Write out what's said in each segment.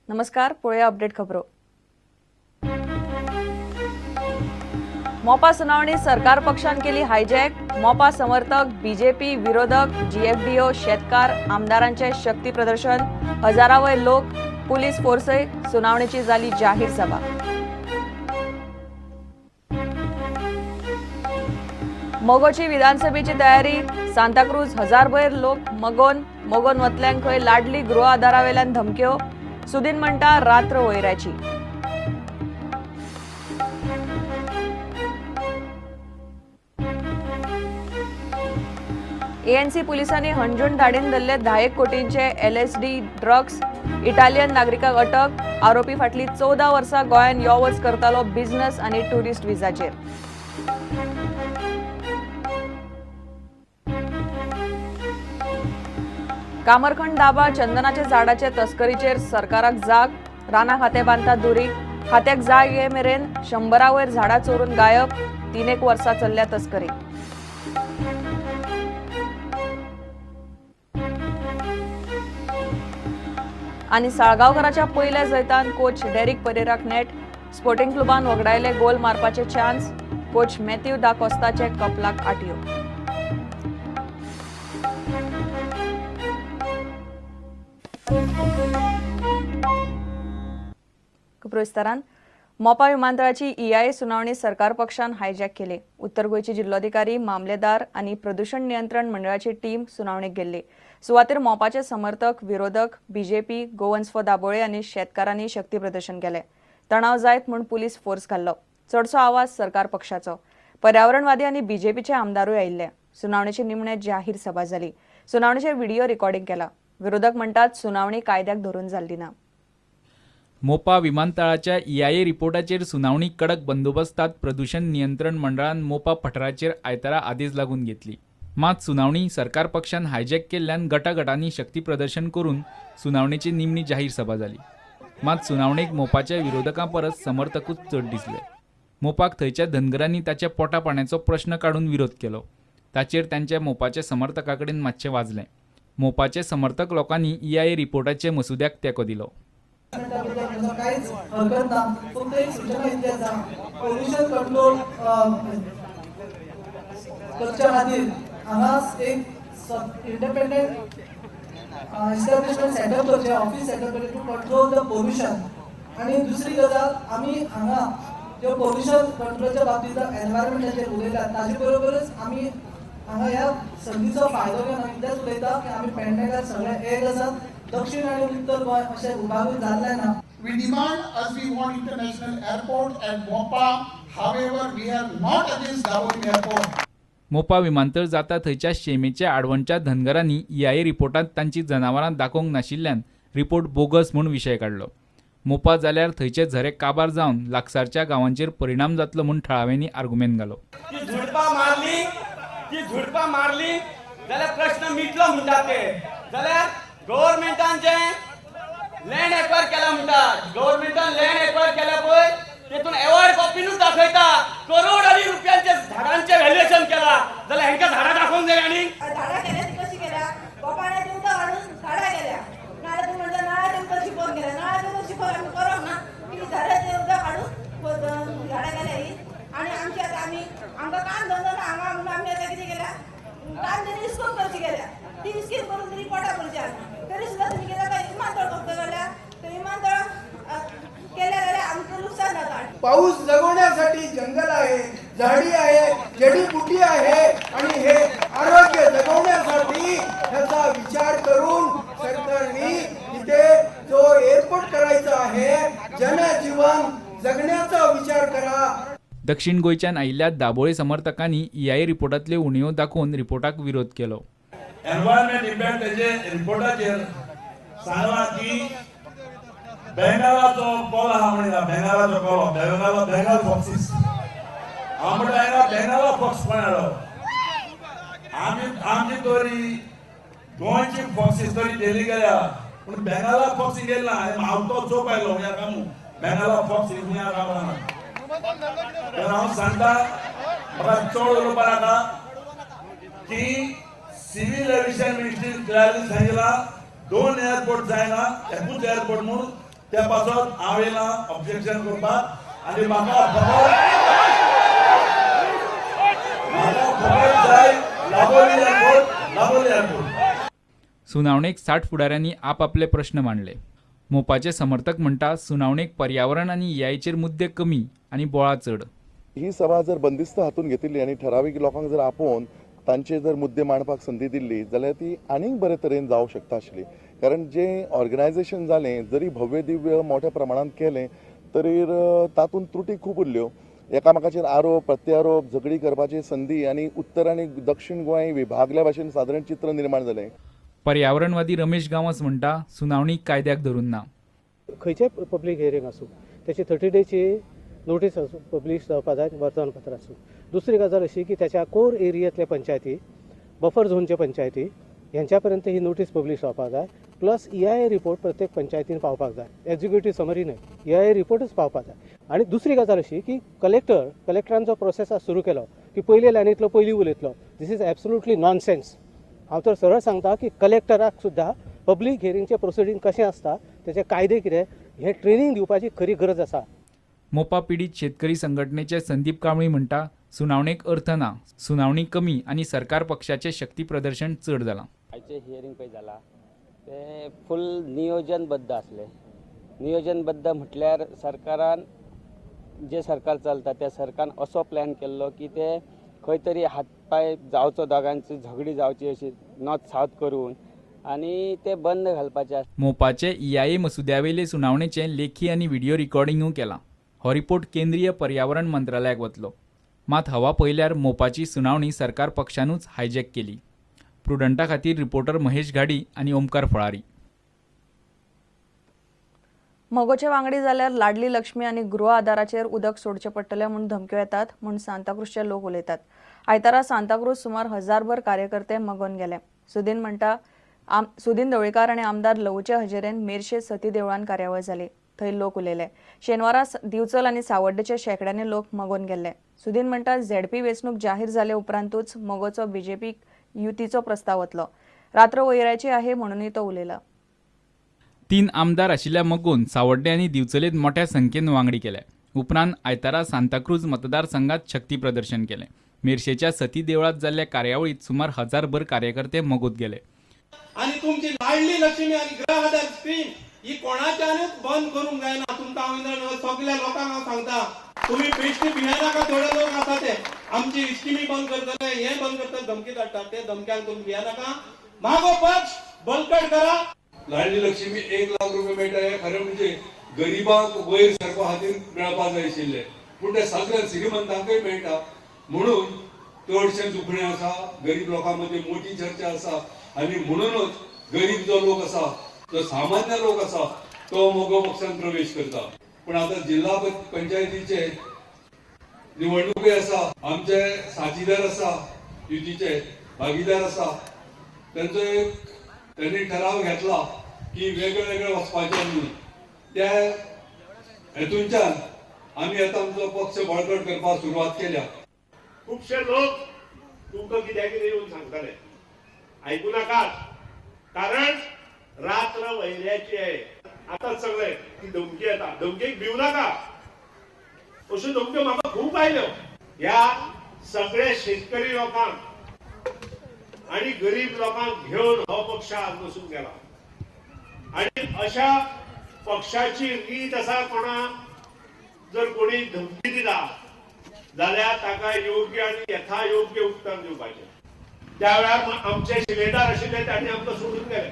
नमस्कार, पळोवया अपडेट खबरो. मोपा सुनावणी सरकार पक्षान केली हायजॅक. मोपा समर्थक, बीजेपी विरोधक, जीएफडीओ, शेतकार, आमदारांचे शक्ती प्रदर्शन. हजारावयर लोक, पुलीस फोर्सय. सुनावणीची जाली जाहीर सभा. मगोची विधानसभेची तयारी. सांताक्रूज हजारभर लोक मगोन. मगोन वतल्यांक खंय लाडली गृह आधारावेल्यान धमक्यो. सुदीन म्हणटा रात्र वयराची. एएनसी पुलिसांनी हणजूण धाडीन धरले 10 कोटींचे एलएसडी ड्रग्स. इटालियन नागरिकाक अटक. आरोपी फाटली 14 वर्सां गोंयांत यो वच करतालो बिझनेस आनी ट्युरिस्ट विजाचेर. कामरखंड दाबा चंदनाच्या झाडाचे तस्करीचेर सरकाराक जाग. रानां खातें बांदता दुरी. खात्याक जाग ये मेरेन 100 वयर झाडां चोरून गायब. 3 वर्सां चल्ल्या तस्करी. आनी साळगांवकाराच्या पयल्या जैतान कोच डेरिक परेराक नेट. स्पोर्टिंग क्लबान वगडायले गोल मारपाचे चान्स. कोच मॅथ्यू दा कोस्ताचे कपलाक आटयो. खबरो विस्तारान. मोपा विमानतळाची ईआयए सुनावणी सरकार पक्षान हायजॅक केली. उत्तर गोंयचे जिल्लोधिकारी, मामलेदार आनी प्रदूषण नियंत्रण मंडळाची टीम सुनावणेक गेल्ली. सुवातेर मोपाचे समर्थक, विरोधक, बीजेपी, गोवन्स फॉर दाबोळे आनी शेतकारांनी शक्ती प्रदर्शन केलें. तणाव जायत म्हूण पुलीस फोर्स घाल्लो. चडसो आवाज सरकार पक्षाचो. पर्यावरणवादी आनी बीजेपीचे आमदारूय आयिल्ले. सुनावणेची निमणे जाहीर सभा जाली. सुनावणेचे व्हिडिओ रेकॉर्डिंग केला. विरोधक म्हणटात सुनावणी कायद्याक धरून जाल्ली ना. मोपा विमानतळाच्या ईआयए रिपोर्टाचेर सुनावणी कडक बंदोबस्तात प्रदूषण नियंत्रण मंडळान मोपा पठाराचेर आयतारा आदेश लागून घेतली. मात सुनावणी सरकार पक्षान हायजॅक केल्ल्यान गटागटांनी शक्ती प्रदर्शन करून सुनावणेची निमणी जाहीर सभा जाली. मात सुनावणेक मोपाच्या विरोधकां परस समर्थकूच चड दिसले. मोपाक थंयच्या धनगरांनी ताच्या पोटा पाण्याचो प्रश्न काडून विरोध केलो. ताचेर तांच्या मोपाच्या समर्थकां कडेन मातशें वाजलें. मोपाचे समर्थक लोकांनी ईआयए रिपोर्टाचे मसुद्याक तेंको दिलो. कांयच हरकत ना. फक्त एक सूचना इतली आसा, पोल्युशन कंट्रोल करच्या खातीर हांगा एक इंडिपेंडंट इस्टॅब्लिशमेंट सेटअप करचें, ऑफिस सेटअप करचें टू कंट्रोल the pollution. आनी दुसरी गजाल, आमी हांगा ज्यो पोल्युशन कंट्रोलच्या बाबतींत एनवायरमेंटाचेर उलयतात, ताजे बरोबरच आमी हांगा ह्या संदीचो फायदो घेवन इतलेंच उलयता की आमी पेडणेकार सगळे एक आसात. दक्षिण आनी उत्तर गोंय अशें विभागून जाल्लें ना. We demand as we want international airport at Mopa. However, we are not against Dabolim airport. Mopa विमानतळ जाता थंयच्या शेमेच्या आडवणच्या धनगरांनी ईआयए रिपोर्टांत तांची जनावरां दाखोवंक नाशिल्ल्यान रिपोर्ट बोगस म्हूण विशय काडलो. मोपा जाल्यार थंयचे झरे काबार जावन लागसारच्या गांवांचेर परिणाम जातलो म्हूण थळाव्यांनी आर्गुमेंत घालो. ती झुडपां मारली, ती झुडपां मारली जाल्यार प्रश्न मिटलो म्हणटात ते. जाल्यार गव्हर्मेंटान जे लँड एक्वायर केला म्हणटात, गव्हर्मेंटान लँड एक्वायर केल्या पळय, तेतून एवॉर्ड कॉपीनूच दाखयता करोडांनी रुपयांचे झाडांचे व्हॅल्युएशन केला. जाल्यार हेंकां झाडां दाखोवंक जाय आनी झाडां केल्या ती कशी केल्या? गोपाळाचे उदक हाडून झाडां केल्या. नाल्यार तुमी म्हणटा नळाचें उदक शिंपोवन केल्या. नळाचें उदक शिंपोवन आमी करोंक ना की झऱ्याचें उदक हाडून झाडां केल्या ही. आनी आमची आतां आमी आमकां काम धंदो ना हांगा म्हणून आमी आतां कितें केल्या, काम तरी इस्कोन करची केल्या. ती स्कीम करून तरी पोटा भरची आमी. तरी सुद्दां तुमी कितें काय विमानतळ करता जाल्यार ते विमानतळ केल्या जाल्यार आमकां लुकसाण जाता. पाऊस जगवण्यासाठी जंगल आहे, झाडी आहे, जडीबुटी आहे आणि हे आरोग्य जगवण्यासाठी ह्याचा विचार करून सरकारने इथे जो एअरपोर्ट करायचा आहे, जनजीवन जगण्याचा विचार करा. दक्षिण गोंयच्यान आयिल्ल्या दाबोळे समर्थकांनी ईआयए रिपोर्टांतल्यो उणीवो दाखोवन रिपोर्टाक विरोध केलो. एनवायरमेंट इम्पॅक्ट हेजे रिपोर्टाचेर सांगलां की बेंगालाचो कोलो आहा म्हणिला, बेंगालाचो कोलो, बेंगाल बेंगाल फॉक्सीस. हांव म्हणटा हांगा बेंगाला फॉक्स खंय हाडलो? आमी आमची तरी गोंयची फॉक्सीस तरी डेली गेल्या, पूण बेंगाला फॉक्स गेली ना. हांव तो चोप आयलो ह्या कामू बेंगाला फॉक्स ह्या कामां ना. तर हांव सांगता, म्हाका चड उलोवपा नाका की सिव्हिल एव्हिएशन मिनिस्ट्रीन क्लियरली सांगितला, दोन एअरपोर्ट जायना, एकूच एअरपोर्ट म्हणून. त्या पासत हांव येयला ऑब्जेक्शन करपाक आनी म्हाका खबर जाय दाबोली एअरपोर्ट, दाबोली एअरपोर्ट. सुनावणेक 60 फुडाऱ्यांनी आपापले प्रश्न मांडले. मोपाचे समर्थक म्हणटा सुनावणेक पर्यावरण आनी ईआयचेर मुद्दे कमी आनी बोळा चड. ही सभा जर बंदिस्त हातून घेतिल्ली आनी ठरावीक लोकांक जर आपोवन तांचे जर मुद्दे मांडपाक संदी दिल्ली जाल्यार ती आनीक बरे तरेन जावंक शकता आशिल्ली. कारण जें ऑर्गनायजेशन जालें जरी भव्य दिव्य मोठ्या प्रमाणांत केलें तरी तातूंत त्रुटी खूब उरल्यो. एकामेकाचेर आरोप प्रत्यारोप झगडी करपाची संदी आनी उत्तर आनी दक्षिण गोंय विभागल्या भाशेन सादारण चित्र निर्माण जालें. पर्यावरणवादी रमेश गांवस म्हणटा सुनावणी कायद्याक धरून ना. खंयचेय पब्लीक हियरींग आसूं त्याची 30 डेची नोटीस आसूं पब्लीश जावपा जाय वर्तमानपत्र आसूं. दुसरी गजाल अशी की त्याच्या कोर एरियेंतल्या पंचायती, बफर झोनच्या पंचायती ह्यांच्या पर्यंत ही नोटीस पब्लीश जावपाक जाय. प्लस EIA report प्रत्येक पंचायतीन पावपाक जाय, एक्झिक्युटीव समरी न्हय, EIA रिपोर्टूच पावपाक जाय. आनी दुसरी गजाल अशी की कलेक्टरान जो प्रोसेस आज सुरू केलो की पयले लायनींतलो पयलीं उलयतलो, this is absolutely nonsense. हांव तर सरळ सांगता की कलेक्टराक सुद्दां पब्लीक हियरींगचें प्रोसिडींग कशें आसता, तेचे कायदे कितें, हें ट्रेनींग दिवपाची खरी गरज आसा. मोपा पिडीत शेतकरी संघटनेचे संदीप कांबळी म्हणटा सुनावणेक अर्थ ना, सुनावणी कमी आनी सरकार पक्षाचे शक्ती प्रदर्शन चड जालां. आयचें हियरींग पळय जालां तें फूल नियोजनबद्ध आसलें. नियोजनबद्ध म्हटल्यार सरकारान जें सरकार चलता त्या सरकारान असो प्लॅन केल्लो की ते खंय तरी हात पांय जावचो, दोगांची झगडी जावची अशी नॉर्थ सावथ करून आनी ते बंद घालपाचे. मोपाचे EIA मसुद्यावेले सुनावणेचें लेखी आनी व्हिडियो रिकॉर्डिंगूय केलां. हो रिपोर्ट केंद्रीय पर्यावरण मंत्रालयाक वतलो. मात हवा पळयल्यार मोपाची सुनावणी सरकार पक्षानूच हायजॅक केली. प्रुडंटा खातीर रिपोर्टर महेश घाडी आनी ओमकार फळारी. मगोचे वांगडी जाल्यार लाडली लक्ष्मी आनी गृह आधाराचेर उदक सोडचें पडटलें म्हूण धमक्यो येतात म्हूण सांताक्रूजचे लोक उलयतात. आयतारा सांताक्रूज सुमार 1000 कार्यकर्ते मगोन गेले. सुदीन म्हणटा सुदीन ढवळीकार आनी आमदार लवूचे हजेरेन मेरशे सती देवळान कार्यावळ जाली. थंय लोक उलयले. शेनवारा दिवचल आनी सावड्डेचे शेंकड्यांनी लोक मगोन गेल्ले. सुदीन म्हणटा झेडपी वेंचणूक जाहीर जाले उपरांतूच मगोचो बीजेपी युतीचो प्रस्ताव वतलो. रात्र वैराची आहे म्हणूनय तो उलयला. 3 आमदार आशिल्ल्या मगोन सावड्डे आनी दिवचलेत मोठ्या संख्येन वांगडी केले. उपरांत आयतारा सांताक्रूज मतदारसंघात शक्ती प्रदर्शन केलें. मेरशेच्या सती देवळात जाल्ल्या कार्यावळीत सुमार 1000 कार्यकर्ते मगोत गेले. आनी तुमची लाडली लक्ष्मी आनी गृह आधार स्कीम ही कोणाच्यानूच बंद करूंक जायना. तुमकां हांव सगल्या लोकांक हांव सांगता, तुमी बेश्टी भियेनाका. थोडे लोक आसा ते आमची स्किमी बंद करतले, हें बंद करतले, धमकी धाडटात. ते धमक्यांक तुमी भियेनाका. मागो पक्ष बळकट करा. लाडली लक्ष्मी 1 लाख रुपये मेळटा हे खरें म्हणजे गरिबांक वयर सरपा खातीर मेळपा जाय आशिल्ले, पूण ते सगळे श्रीमंतांकय मेळटा म्हणून चडशें दुखणें आसा. गरीब लोकां मदीं मोठी चर्चा आसा आनी म्हणूनच गरीब जो लोक आसा, जो सामान्य लोक आसा, तो मगो पक्षान प्रवेश करता. पूण आतां जिल्हा पंचायतीचे निवडणुकूय आसा, आमचे साथीदार आसा, युतीचे भागीदार आसा, तेंचो एक त्यांनी ठराव घेतला की वेगळे वेगळे वचपाचें म्हणून. त्या हेतूनच्यान आमी आतां आमचो पक्ष बळकट करपाक सुरवात केल्या. खुबशे लोक तुमकां कित्याक कितें येवन सांगतले, आयकू नाकात. कारण रात्र वैऱ्याची आहे. आतां सगळे ती धमकी येता, धमकेक भिवू नाका. अश्यो धमक्यो म्हाका खूब आयल्यो. ह्या सगळे शेतकरी लोकांक आनी गरीब लोकांक घेवन हो पक्ष आज बसून गेला. आनी अशा पक्षाची रीत आसा, कोणाक जर कोणी धमकी दिला जाल्यार ताका योग्य आनी यथायोग्य उत्तर दिवपाचें. त्या वेळार आमचे शिलेदार आशिल्ले तांणी आमकां सोडून गेले,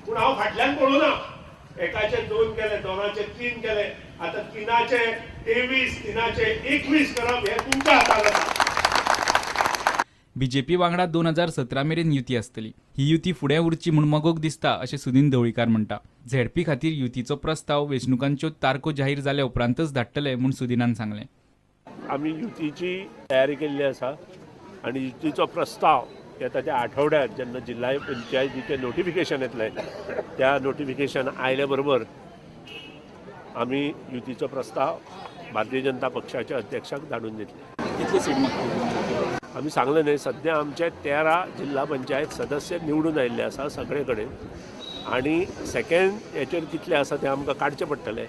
पूण हांव फाटल्यान पळोवना. ना. एकाचे 2 केले, 2चे 3 केले, आतां 3चे 23, 3चे 21 करप हें तुमच्या हातांत आसा. बीजेपी वांगडा 2017 मेरेन युती आसतली. ही युती फुडें उरची म्हूण मगोक दिसता अशें सुदीन ढवळीकार म्हणटा. झेडपी खातीर युतीचो प्रस्ताव वेंचणुकांच्यो तारखो जाहीर जाल्या उपरांतच धाडटले म्हूण सुदीनान सांगलें. आमी युतीची तयारी केल्ली आसा आनी युतीचो प्रस्ताव येता त्या आठवड्यात जेन्ना जिल्हा पंचायतीचें नोटिफिकेशन येतलें, त्या नोटिफिकेशन आयल्या बरोबर आमी युतीचो प्रस्ताव भारतीय जनता पक्षाच्या अध्यक्षाक धाडून दितले. कितले सीट मागतले? आमी सांगलें न्हय, सद्या आमचे 13 जिल्हा पंचायत सदस्य निवडून आयिल्ले आसा सगळे कडेन. आनी सेकेंड हेचेर कितले आसा ते आमकां काडचें पडटलें,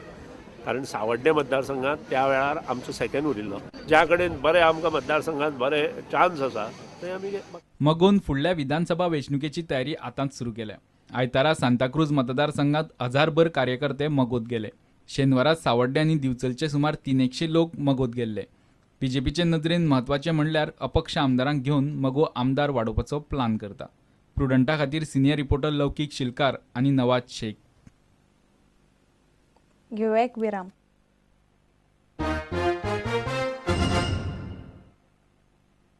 कारण सावड्डें मतदारसंघात त्या वेळार आमचो सेकेंड उरिल्लो. ज्या कडेन बरें आमकां मतदारसंघात बरे चान्स आसा थंय आमी मगोन फुडल्या विधानसभा वेंचणुकेची तयारी आतांच सुरू केल्या. आयतारा सांताक्रूज मतदारसंघात 1000भर कार्यकर्ते मगोत गेले. शेनवारा सावड्डें आनी दिवचलचे सुमार 300 लोक मगोत गेल्ले. बीजेपीचे नदरेन म्हत्वाचें म्हणल्यार अपक्ष आमदारांक घेवन मगो आमदार वाडोवपाचो प्लान करता. प्रुडंटा खातीर सिनियर रिपोर्टर लौकीक शिलकार आनी नवाज शेख. घेवया एक विराम.